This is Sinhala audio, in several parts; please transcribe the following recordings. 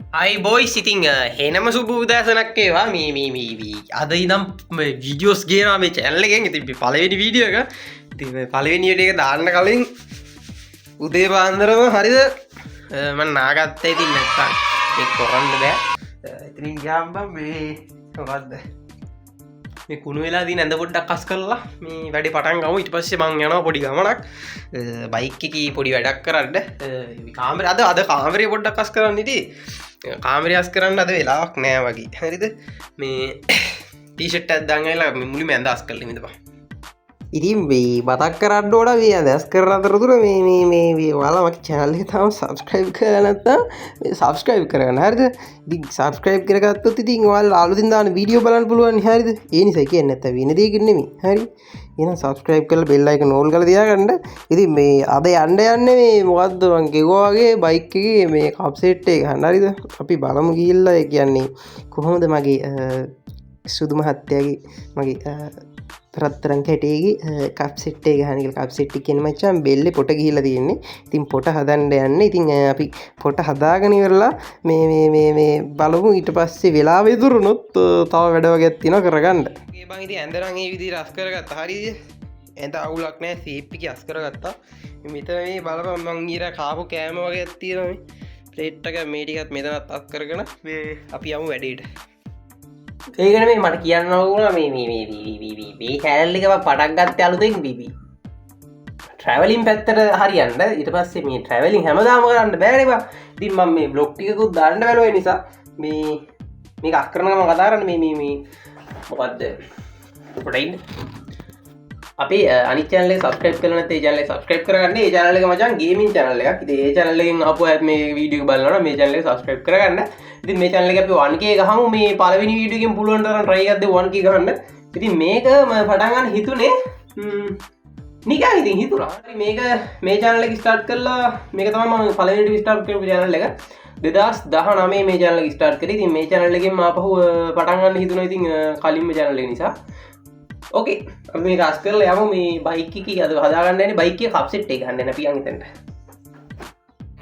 අයි බොයිස්, ඉතින් හෙනම සුබ උදෑසනක් වේවා. මේ මේ මේ මේ අද ඉඳන් මේ වීඩියෝස් ගේනවා මේ චැනල් එකෙන්. ඉතින් මේ පළවෙනි වීඩියෝ එක. ඉතින් මේ පළවෙනි වීඩියෝ එක දාන්න කලින් උදේ පාන්දරම හරිද මං නාගත්තා. ඉතින් නැත්තම් මේක කරන්න බෑ. ඉතින් ගියාම බං මේ මොකද්ද මේ කුණු වෙලා තියෙන ඇඳ පොඩ්ඩක් අස් කරලා මේ වැඩේ පටන් ගමු. ඊට පස්සේ මං යනවා පොඩි ගමනක්, බයික් එකේ පොඩි වැඩක් කරන්න. කාමරේ අද අද කාමරේ පොඩ්ඩක් අස් කරන්න හිටියේ. කාමරේ අස් කරන්න අද වෙලාවක් නෑ වගේ. හරිද? මේ ටී-ෂර්ට් එකක් දාන් ඇවිල්ලා මේ මුලින්ම ඇඳ අස් කරලා ඉඳපන්. ඉතින් මේ මතක් කරන්න ඕන මේ අද අස් කරන අතරතුර මේ මේ මේ මේ ඔයාලා මගේ චැනල් එක තාම සබ්ස්ක්‍රයිබ් කරලා නැත්නම් මේ සබ්ස්ක්‍රයිබ් කරගන්න. හරිද? ඉතින් සබ්ස්ක්‍රයිබ් කරගත්තොත් ඉතින් ඔයාලා අලුතින් දාන වීඩියෝ බලන්න පුළුවන්. හරිද? ඒ නිසා කියන්නේ නැත්තම් වෙන දෙයකින් නෙමෙයි. හරි? එහෙනම් සබ්ස්ක්‍රයිබ් කරලා බෙල් අයිකන් ඕල් කරලා තියාගන්න. ඉතින් මේ අද යන්න යන්නේ මේ මොකද්ද මං කිව්වා වගේ බයික් එකේ මේ කප් සෙට් එක ගන්න. හරිද? අපි බලමු ගිහිල්ලා ඒ කියන්නේ කොහොමද මගේ සුදු මහත්තයාගේ මගේ රත්තරන් කැටේගේ කප් සෙට් එක ගහන කියලා. කප් සෙට් එක කියන්නේ මචං බෙල්ලේ පොට ගිහිල්ලා තියෙන්නේ. ඉතින් පොට හදන්න යන්නේ. ඉතින් අපි පොට හදාගෙන ඉවරලා මේ මේ මේ මේ බලමු ඊට පස්සේ වෙලාව ඉතුරුනොත් තව වැඩ වගේක් තියෙනවා කරගන්න. ඒ බං ඉතින් ඇඳ නම් ඒ විදිහට අස් කරගත්තා. හරිද? ඇඳ අවුලක් නෑ, සීප් එකේ අස් කරගත්තා. මෙතන මේ බලපන් මං ඊර කාපු කෑම වගේක් තියෙනවා මේ. ප්ලේට් එක මේ ටිකත් මෙතනත් අස් කරගෙන මේ අපි යමු වැඩේට. ඒකනේ මේ මට කියන්න ඕන මේ මේ මේ මේ මේ මේ මේ චැනල් එක මම පටන් ගත්තේ අලුතෙන් බිබි ට්‍රැවලින් පැත්තට හරියන්න. ඊට පස්සේ මේ ට්‍රැවලින් හැමදාම කරන්න බෑනේ බං. ඉතින් මම මේ බ්ලොග් ටිකකුත් දාන්න බැලුවා. ඒ නිසා මේ මේක අස් කරන ගමන් කතා කරන්න මේ මේ මේ මොකද්ද පොඩ ඉන්න. අපි අනිත් චැනල් එක සබ්ස්ක්‍රයිබ් කරලා නැත්නම් ඒ චැනල් එක සබ්ස්ක්‍රයිබ් කරගන්න. ඒ චැනල් එක මචං ගේමින් චැනල් එකක්. ඉතින් ඒ චැනල් එකෙන් ආපු අයත් මේ වීඩියෝ එක බලනවා නම් මේ චැනල් එක සබ්ස්ක්‍රයිබ් කරගන්න. ඉතින් මේ චැනල් එක අපි 1K ගහමු. මේ පළවෙනි වීඩියෝ එකෙන් පුළුවන් තරම් try එකක් දෙමු 1K ගහන්න. ඉතින් මේක මම පටන් ගන්න හිතුනේ නිකන් ඉතින් හිතුණා. හරි, මේක මේ චැනල් එක ස්ටාර්ට් කළා. මේක තමයි මම පළවෙනි ස්ටාර්ට් කරපු චැනල් එක. 2019 මේ චැනල් එක ස්ටාර්ට් කරේ. ඉතින් මේ චැනල් එකෙන් ආපහු පටන් ගන්න හිතුණා. ඉතින් කලින්ම චැනල් එක නිසා. ඕකේ, අපි මේක අස් කරලා යමු. මේ බයික් එකේ අද හදාගන්න යන්නේ බයික් එකේ කප් සෙට් එක ගන්න යන අපි යන් එතනට.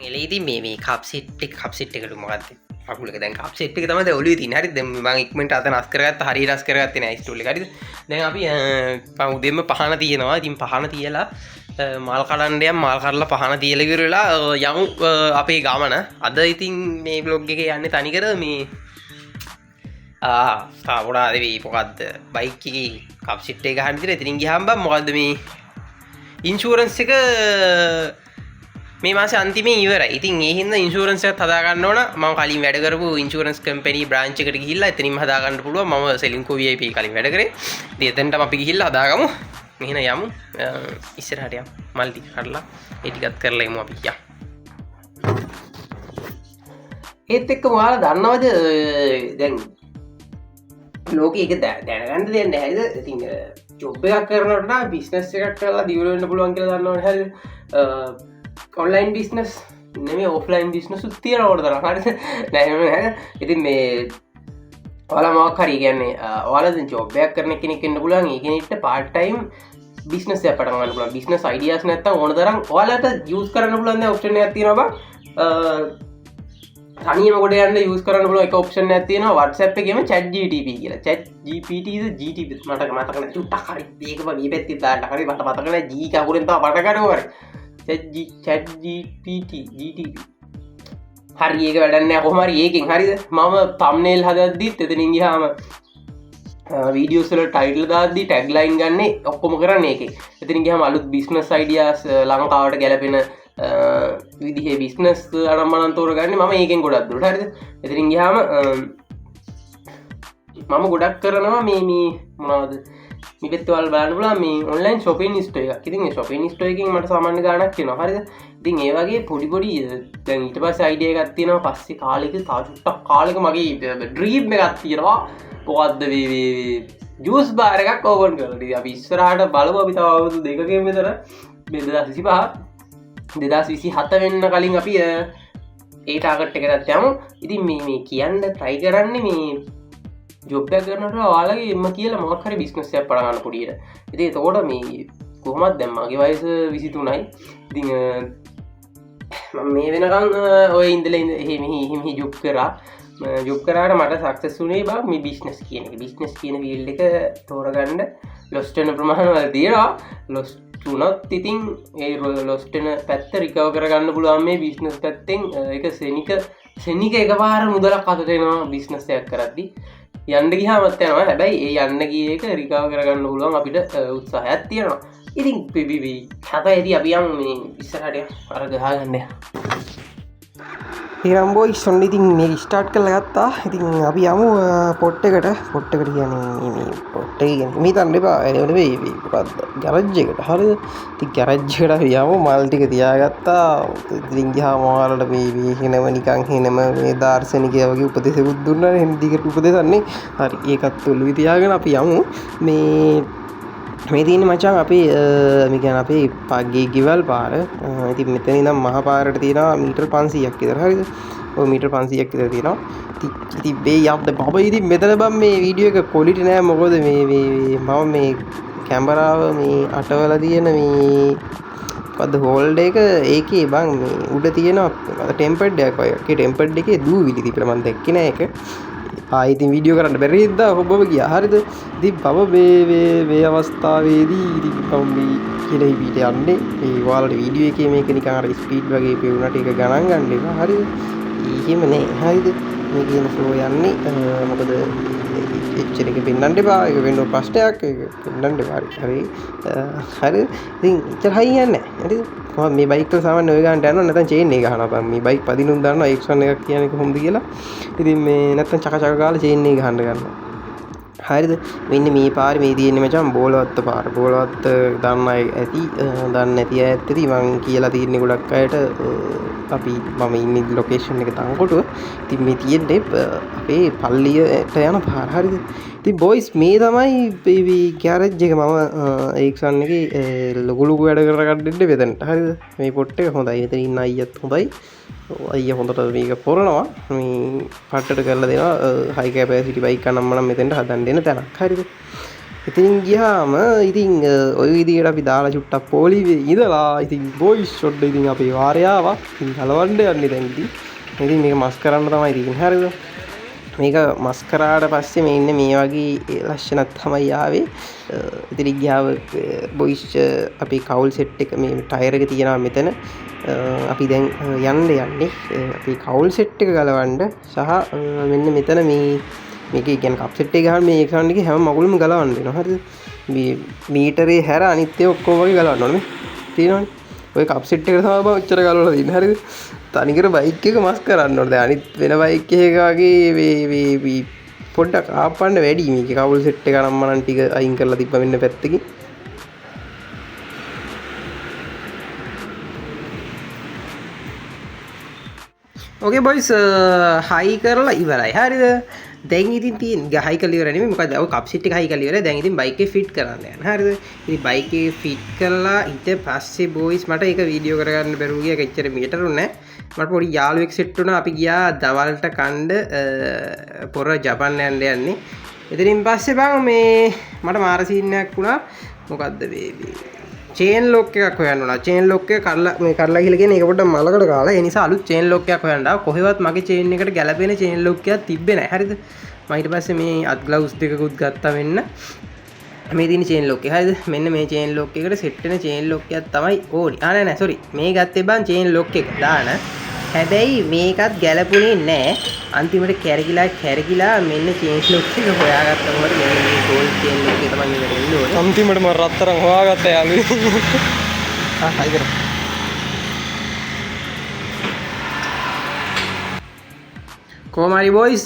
එළේ ඉතින් මේ කප් සෙට් එක, කප් සෙට් එකට මොකද්ද? කකුලක දැන් කප් සෙට් එක තමයි දැන් ඔළුවේ තියෙන්නේ. හරිද? දැන් මං ඉක්මනට අතන අස් කරගත්තා. හරියට අස් කරගත්තේ නෑ ස්ටූල් එක. හරිද? දැන් අපි පහු උදේම පහන තියෙනවා. ඉතින් පහන තියලා මල් කඩන්න යම්, මල් කඩලා පහන තියලා ඉවර වෙලා යමු අපේ ගමන. අද ඉතින් මේ බ්ලොග් එකේ යන්නේ තනිකර මේ තාපොඩා දෙවි මොකද්ද බයික් එකේ කප් සෙට් එක ගහන්න ඉතින් එතනින් ගියාම බං මොකද්ද මේ ඉන්ෂුරන්ස් එක මේ මාසේ අන්තිමේ ඉවරයි. ඉතින් ඒ හින්දා ඉන්ෂුරන්ස් එකත් හදා ගන්න ඕන. මම කලින් වැඩ කරපු ඉන්ෂුරන්ස් කම්පැනි බ්‍රාන්ච් එකට ගිහිල්ලා එතනින්ම හදා ගන්න පුළුවන්. මම සෙලින්කෝ VIP කලින් වැඩ කරේ. ඉතින් එතනටම අපි ගිහිල්ලා හදාගමු. මෙහෙන යමු. ඉස්සරහට යමු. මල් ටික කඩලා ඒ ටිකත් කරලා එමු අපි. යා. ඒත් එක්කම ඔයාලා දන්නවද දැන් ලෝකේ ඒක දැනගන්න දෙයක් නැහැ නේද? ඉතින් ජොබ් එකක් කරනකොට නම් බිස්නස් එකක් කරලා දියුණු වෙන්න පුළුවන් කියලා දන්නවනේ හරිද? ඔන්ලයින් බිස්නස් නෙමෙයි ඔෆ්ලයින් බිස්නස් උත් තියෙනවා ඕන තරම්. හරිද? නෑ එහෙම නෑ. ඉතින් මේ ඔයාලා මොකක් හරි ඔයාලා දැන් ජොබ් එකක් කරන කෙනෙක් වෙන්න පුළුවන්. ඒ කෙනෙක්ට පාර්ට් ටයිම් බිස්නස් එකක් පටන් ගන්න පුළුවන්. බිස්නස් අයිඩියාස් නැත්තම් ඕන තරම් ඔයාලට යූස් කරන්න පුළුවන් දැන් ඔප්ෂන් එකක් තියෙනවා බං. තනියම ගොඩ යන්න යූස් කරන්න පුළුවන් එක ඔප්ෂන් එකක් තියෙනවා WhatsApp එකේම chat GTP කියලා. Chat GPT ද GTP ද මට මතක නෑ. චුට්ටක් හරි මේක මම මේ පැත්තෙන් දාන්න හරි මට මතක නෑ. G කකුලෙන් තමයි පට ගන්න හරි. Chat G, chat GPT, GTP. හරි ඒක වැඩක් නෑ කොහොම හරි ඒකෙන් හරිද? මම thumbnail හදද්දිත් එතනින් ගියාම වීඩියෝස් වල ටයිටල් දාද්දි ටැග් ලයින් ගන්නේ ඔක්කොම කරන්නේ ඒකෙන්. එතනින් ගියාම අලුත් බිස්නස් අයිඩියාස් ලංකාවට ගැලපෙන විදිහේ බිස්නස් අරම්මනම් තෝරගන්නේ මම ඒකෙන් ගොඩක් දුරට. හරිද? එතනින් ගියාම මම ගොඩක් කරනවා මේ මොනවද මේ පැත්තේ ඔයාලා බලන්න පුළුවන් මේ ඔන්ලයින් ෂොපින් ස්ටෝර් එකක්. ඉතින් ඒ ෂොපින් ස්ටෝර් එකෙන් මට සාමාන්‍ය ගාණක් එනවා. හරිද? ඉතින් ඒ වගේ පොඩි පොඩි දැන් ඊට පස්සේ අයිඩියා එකක් තියෙනවා. පස්සේ කාලෙක තව චුට්ටක් කාලෙක මගේ ඩ්‍රීම් එකක් තියෙනවා. මොකද්ද මේ ජූස් බාර් එකක් ඕපන් කරලා. ඉතින් අපි ඉස්සරහට බලමු. අපි තව අවුරුදු දෙකකින් විතර මේ 2025 2027 වෙන්න කලින් අපි ඒ ටාගට් එකටත් යමු. ඉතින් මේ කියන්න try කරන්නේ මේ ජොබ් එකක් කරනකොට ඔයාලගේ එම්ම කියලා මොකක් හරි බිස්නස් එකක් පටන් ගන්න පොඩියට. ඉතින් එතකොට මේ කොහොමද දැන් මගේ වයස 23යි. ඉතින් මම මේ වෙනකන් ඔය ඉඳලා එහෙ මෙහි එහෙ මෙහි ජොබ් කරා. ජොබ් කරාට මට සක්සස් වුණේ බං මේ බිස්නස් කියන එක. බිස්නස් කියන ෆීල්ඩ් එක තෝරගන්න ලොස්ට් වෙන ප්‍රමාණවල තියෙනවා. ලොස්ට් වුණොත් ඉතින් ඒ ලොස්ට් වෙන පැත්ත රිකවර් කරගන්න පුළුවන් මේ බිස්නස් පැත්තෙන්. ඒක සෙනික එකපාර මුදලක් අතට එනවා බිස්නස් එකක් කරද්දි. යන්න ගියාමත් යනවා. හැබැයි ඒ යන්න ගිය එක රිකවර් කරගන්න පුළුවන් අපිට උත්සාහයක් තියෙනවා. ඉතින් බි කතා ඉතින් අපි යමු මේ ඉස්සරහට යමු. අර ගහගන්න යමු. එහෙනම් බොයිස් ඔන්න ඉතින් මේක ස්ටාර්ට් කරලා ගත්තා. ඉතින් අපි යමු පොට් එකට. පොට් එකට කියන්නේ මේ පොට් එක කියන්නේ මේ තන්න එපා. ඒ නෙවෙයි, මේ මොකද්ද? ගැරේජ් එකට. හරිද? ඉතින් ගැරේජ් එකට අපි යමු. මල් ටික තියාගත්තා. ඉතින් ගියාම ඔයාලට මේ හෙනම නිකන් හෙනම මේ දාර්ශනිකයා වගේ උපදේශකුත් දුන්නානේ. හෙන දිගට උපදේශන්නේ. හරි, ඒකත් ඔළුවේ තියාගෙන අපි යමු. මේ තියෙන්නේ මචං අපේ මේ කියන්නේ අපේ පගේ ගෙවල් පාර. ඉතින් මෙතන ඉඳන් මහ පාරට තියෙනවා මීටර් 500ක් විතර. හරිද? ඔව් මීටර් 500ක් විතර තියෙනවා. ඉතින් මේ යන්න බබ ඉතින් මෙතන බං මේ වීඩියෝ එක ක්වොලිටි නෑ. මොකද මේ මම මේ කැමරාව මේ අටවලා තියෙන මේ මොකද්ද හෝල්ඩ් එක, ඒකේ බං මේ උඩ තියෙනවා ටෙම්පර්ඩ් එකක් වගේ. ඒකේ ටෙම්පර්ඩ් එකේ දූවිලි තිබිලා මං දැක්කේ නෑ ඒක. ආයෙ ඉතින් වීඩියෝ කරන්න බැරි හින්දා ඔබම ගියා. හරිද? ඉතින් මම මේ අවස්ථාවේදී ඉතින් මම මේ කියලා ඉවිට යන්නේ. ඒ ඔයාලට වීඩියෝ එකේ මේක නිකන් අර ස්පීඩ් වගේ පෙවුනට ඒක ගණන් ගන්න එපා. හරිද? එහෙම නෑ. හරිද? මේ කියන ෆ්ලෝ යන්නේ. මොකද එච්චර එක පෙන්වන්න එපා. ඒක වෙන ප්‍රශ්නයක්. ඒක පෙන්වන්න එපා. හරි. හරි. ඉතින් එච්චර හයි යන්නේ නෑ. හරිද? කොහොමද මේ බයික් එක සාමාන්‍ය ඔය ගානට යනවා නැත්නම් චේන් එක ගහනවා. බං මේ බයික් පදිනුම් දන්නවා X1 එකක් කියන්නේ කොහොමද කියලා. ඉතින් මේ නැත්නම් චක චක ගාලා චේන් එක ගහන්න ගන්නවා. හරිද? මෙන්න මේ පාරේ මේ තියෙන්නේ මචං බෝලවත්ත පාර. බෝලවත්ත දන්න අය ඇති, දන්නේ නැති අයත් ඇති. මං කියලා තියෙන්නේ ගොඩක් අයට, මම ඉන්නේ ලොකේෂන් එක තංකොටුව. ඉතින් මේ තියෙන්නේ අපේ පල්ලියට යන පාර. හරිද? ඉතින් බොයිස් මේ තමයි මේ ගෑරේජ් එක. මම X1 එකේ ලොකු ලොකු වැඩ කරගන්න ඉන්නේ මෙතනට. හරිද? මේ පොට් එක හොඳයි. මෙතන ඉන්න අයියත් හොඳයි. ඔව්, අයියා හොඳට මේක පොරනවා. මේ පට්ටට කරලා දෙනවා. හයි කැපැසිටි බයික් අනම් මනම් මෙතෙන්ට හදන්න දෙන තැනක්. හරිද? ඉතින් ගියාම ඉතින් ඔය විදිහට අපි දාලා චුට්ටක් පොලිමේ ඉඳලා ඉතින් බොයිස් ෂොට් ඉතින් අපේ වාරය ආවා. ඉතින් ගලවන්න යන්නේ දැන් ඉතින්. ඉතින් මේක මස් කරන්න තමයි තියෙන්නේ. හරිද? මේක මස් කරාට පස්සේ මේ ඉන්නේ මේ වගේ ලස්සනක් තමයි ආවේ. ඉතින් ගියාම බොයිස් අපේ කවුල් සෙට් එක මේ ටයර් එක තියෙනවා මෙතන. අපි දැන් යන්න යන්නේ අපේ කවුල් සෙට් එක ගලවන්න සහ මෙන්න මෙතන මේකේ කියන්නේ කප් සෙට් එක ගහන මේ X1 එකේ හැම මගුලම ගලවන්න වෙනවා. හරිද? මේ මීටරේ හැර අනිත් ඒවා ඔක්කොම වගේ ගලවන්න ඕනේ. මේ තියෙනවනේ. ඔය කප් සෙට් එකට තමයි බං ඔච්චර ගලවලා තියෙන්නේ. හරිද? තනිකර බයික් එක මස් කරන්න ඕනේ. දැන් අනිත් වෙන බයික් එකක වගේ මේ පොඩ්ඩක් ආපන්න වැඩි. මේකේ කවුල් සෙට් එක නම් මනම් ටික අයින් කරලා තිබ්බ මෙන්න පැත්තකින්. ඕකේ බොයිස් හයි කරලා ඉවරයි. හරිද? දැන් ඉතින් තියෙන හයි කරලා ඉවරයි නෙමෙයි. මොකද ඔය කප් සෙට් එක හයි කරලා ඉවරයි. දැන් ඉතින් බයික් එක ෆිට් කරන්න යන්න. හරිද? ඉතින් බයික් එක ෆිට් කරලා ඊට පස්සේ බොයිස් මට ඒක වීඩියෝ කරගන්න බැරුව ගියා. ඒක එච්චර මීටරුනේ නෑ. මට පොඩි යාළුවෙක් සෙට් වුණා. අපි ගියා දවල්ට කණ්ඩ පොර ජපන් යන්න යන්නේ. එතනින් පස්සේ බං මේ මට මාර සීන් එකක් වුණා. මොකද්ද මේ චේන් ලොක් එකක් හොයන්න වුණා. චේන් ලොක් එක කඩලා මේ කඩලා කියලා කියන්නේ ඒක පොඩ්ඩක් මලකට කාලා. ඒ නිසා අලුත් චේන් ලොක් එකක් හොයන්න ආවා. කොහෙවත් මගේ චේන් එකට ගැලපෙන චේන් ලොක් එකක් තිබ්බේ නෑ. හරිද? මම ඊට පස්සේ මේ අත් ග්ලව්ස් දෙකකුත් ගත්තා වෙන්න. මේ තියෙන චේන් ලොක් එක. හරිද? මෙන්න මේ චේන් ලොක් එකට සෙට් වෙන චේන් ලොක් එකක් තමයි ඕනි. නෑ නෑ සෝරි. මේ ගත්තේ බං චේන් ලොක් එක දාන. හැබැයි මේකත් ගැලපුණේ නෑ. අන්තිමට කැරකිලා කැරකිලා මෙන්න චේන් ලොක් එක හොයාගත්තා. කොහොමද මෙන්න මේ ගෝල්ඩ් චේන් ලොක් එක තමයි මේකට එන්න ඕනේ. අන්තිමට මම රත්තරන් හොයාගත්තා යාළුවෝ. හයි කරා. කොහොම හරි බොයිස්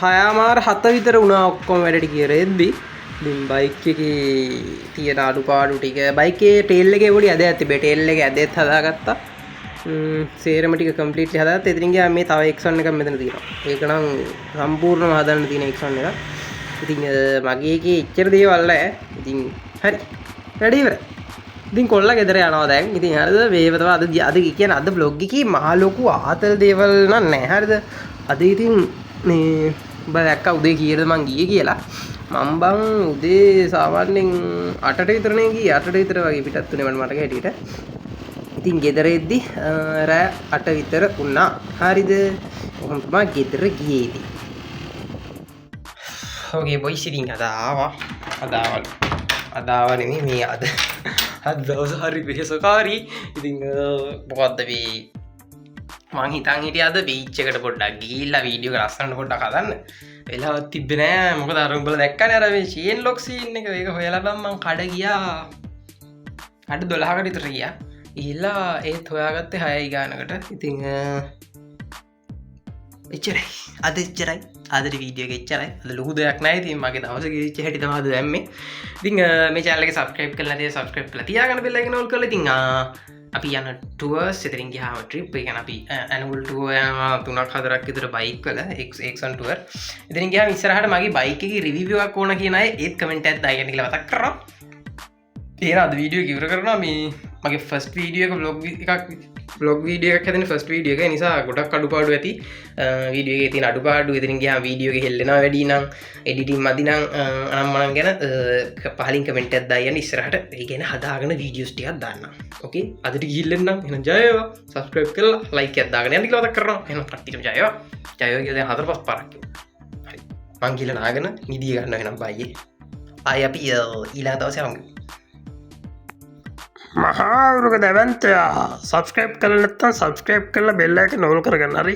හයමාර හත විතර වුණා ඔක්කොම වැඩ ටික ඉවර වෙද්දි. ඉතින් බයික් එකේ තියෙන අඩුපාඩු ටික බයික් එකේ ටේල් එකේ පොඩි ඇදයක් තිබ්බේ. ටේල් එකේ ඇදෙත් හදාගත්තා. සේරම ටික කම්ප්ලීට්ලි හදාගත්තා. ඉතින් ගියා මේ තව X1 එකක් මෙතන තියෙනවා. ඒක නම් සම්පූර්ණම හදන්න තියෙන X1 එකක්. ඉතින් මගේ එකේ එච්චර දේවල් නෑ. ඉතින් හරි වැඩ ඉවරයි. ඉතින් කොල්ලා ගෙදර යනවා දැන්. ඉතින් හරිද? මේව තමයි අද කියන්නේ අද බ්ලොග් එකේ මහා ලොකු ආතල් දේවල් නම් නෑ. හරිද? අද ඉතින් මේ උඹ දැක්කා උදේ කීයටද මං ගියේ කියලා. මං බං උදේ සාමාන්‍යයෙන් 8ට විතරනේ ගියේ. 8ට විතර වගේ පිටත් වුණේ මට මතක හැටියට. ඉතින් ගෙදර එද්දි රෑ 8 විතර වුණා. හරිද? ඔහොම තමයි ගෙදර ගියේ ඉතින්. ඕකේ බොයිස්, ඉතින් අද ආවා. අද ආවලු. අද ආවා නෙමෙයි, මේ අද අද දවස හරි වෙහෙසකාරී. ඉතින් මොකද්ද මේ මං හිතන් හිටියේ අද බීච් එකට පොඩ්ඩක් ගිහිල්ලා වීඩියෝ එක ලස්සනට පොඩ්ඩක් හදන්න. වෙලාවක් තිබ්බේ නෑ. මොකද අර උඹලා දැක්කනේ අර මේ චේන් ලොක් සීන් එක. ඒක හොයලා බං මං කඩ ගියා. කඩ 12කට විතර ගියා. ගිහිල්ලා ඒත් හොයාගත්තේ 6යි ගානකට. ඉතින් එච්චරයි. අද එච්චරයි. අදට වීඩියෝ එක එච්චරයි. අද ලොකු දෙයක් නෑ. ඉතින් මගේ දවස ගෙවිච්ච හැටි තමයි අද දැම්මේ. ඉතින් මේ චැනල් එක සබ්ස්ක්‍රයිබ් කරලා නැති අය සබ්ස්ක්‍රයිබ් කරලා තියාගන්න, බෙල් අයිකන් ඕල් කරලා. ඉතින් අපි යන ටුවර්ස් ඉතින් ගියාම ට්‍රිප් ඒ කියන්නේ අපි ඇනුවල් ටුවර් යනවා 3ක් 4ක් විතර බයික් වල X1 tour. ඉතින් ගියාම ඉස්සරහට මගේ බයික් එකේ රිවිව් එකක් ඕන කියන අය ඒත් කමෙන්ට් එකක් දාගන්න කියලා මතක් කරනවා. එහෙනම් අද වීඩියෝ එක ඉවර කරනවා. මේ මගේ ෆස්ට් වීඩියෝ එක ව්ලොග් එකක්, ව්ලොග් වීඩියෝ එකක් හැදෙන ෆස්ට් වීඩියෝ එක නිසා ගොඩක් අඩුපාඩු ඇති. වීඩියෝ එකේ තියෙන අඩුපාඩු, ඉතින් ගියාම වීඩියෝ එක හෙල්ලෙනවා වැඩි නම්, එඩිටින් මදි නම්, අනම් මනම් ගැන පහලින් කමෙන්ට් එකක් දාන්න. ඉස්සරහට ඒ ගැන හදාගෙන වීඩියෝස් ටිකක් දාන්නම්. ඕකේ, අදට ගිහිල්ලා එන්නම්. එහෙනම් ජය වේවා. සබ්ස්ක්‍රයිබ් කරලා ලයික් එකක් දාගෙන යන්න කියලා මතක් කරනවා. එහෙනම් කට්ටියටම ජය වේවා. ජය වේවා කියලා දැන් හතර පහ පාරක් කිව්වා. හරි, මං ගිහලා නාගෙන නිදිය ගන්න. එහෙනම් බයි. ආයි අපි ඊළඟ දවසේ හමු. මහා වෘග දැවැන්තයා, සබස්ක්‍රයිබ් කරලා නැත්නම් සබස්ක්‍රයිබ් කරලා බෙල් අයිකන් ඕල් කරගන්න. හරි.